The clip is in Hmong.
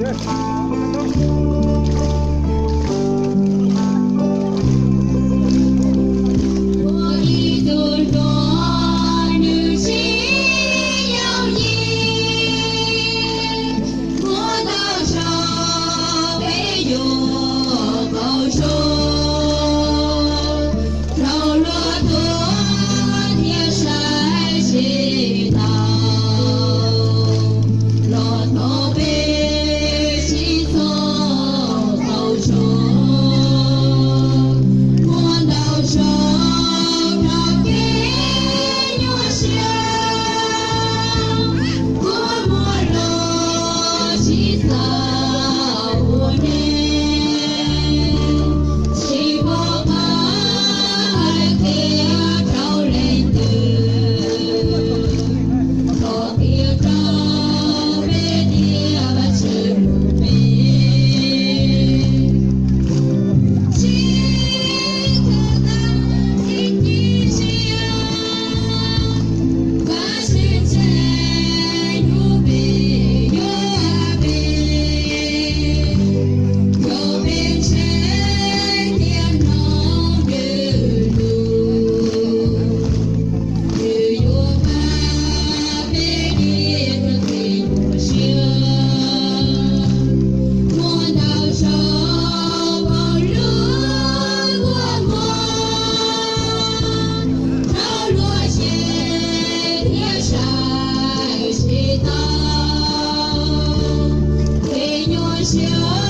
Muaj ib tug hluas nws tsis yooj yim, muaj ntau zaus peb yuav qaug zog, raug luag thuam thiab saib tsis taus, los thov peb sib txhob qaug zog. Muaj ntau zaus raug kev nyuaj siab, kua muag los tsis txawj ua neej, tsis pom qab hais tias rau leej twg, txhob qhia rau peb tias Vajtswv hlub peb. Tsis kheev tau txij ci siab, Vajtswv ntseeg hlub peb, yuav peb, yuav peb ntseeg thiab mloog nws lus, nws yuav pab peb dim rau kev nyuaj siab. Muaj ntau zaus paub lub kua muag, raug luag cem thiab saib tsis taus, kev nyuaj siab